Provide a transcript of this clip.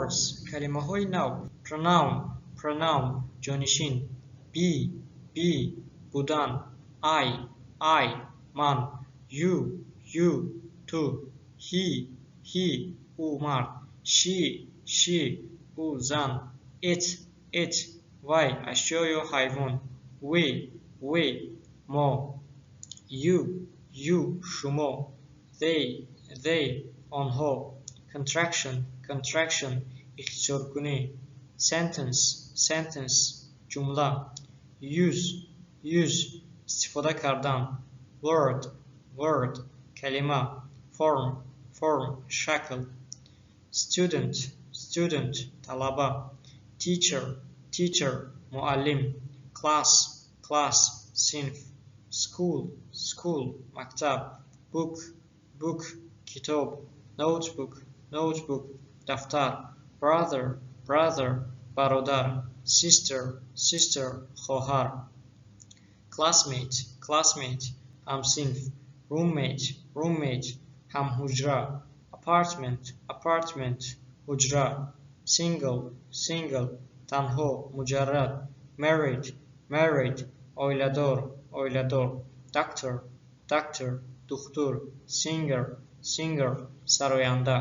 Words, калимаҳои нав. Pronoun, pronoun, ҷонишин. Be, be, будан. I, I, ман. You, you, ту. He, he, ӯ мард. She, she, ӯ зан. It, it, вай, ашё ё ҳайвон. We, we, мо. You, you, шумо. They, they, онҳо. Contraction, contraction, ихтисоркунӣ. Sentence, sentence, ҷумла. Use, use, истифода кардан. Word, word, калима. Form, form, шакл. Student, student, талаба. Teacher, teacher, муаллим. Class, class, синф. School, school, мактаб. Book, book, китоб. Notebook, notebook, дафтар. Brother, brother, бародар. Sister, sister, хоҳар. Classmate, classmate, ҳамсинф. Roommate, roommate, ҳамҳуҷра. Apartment, apartment, ҳуҷра. Single, single, танҳо, муҷаррад. Married, married, оиладор, оиладор. Doctor, doctor, духтур. Singer, singer, сароянда.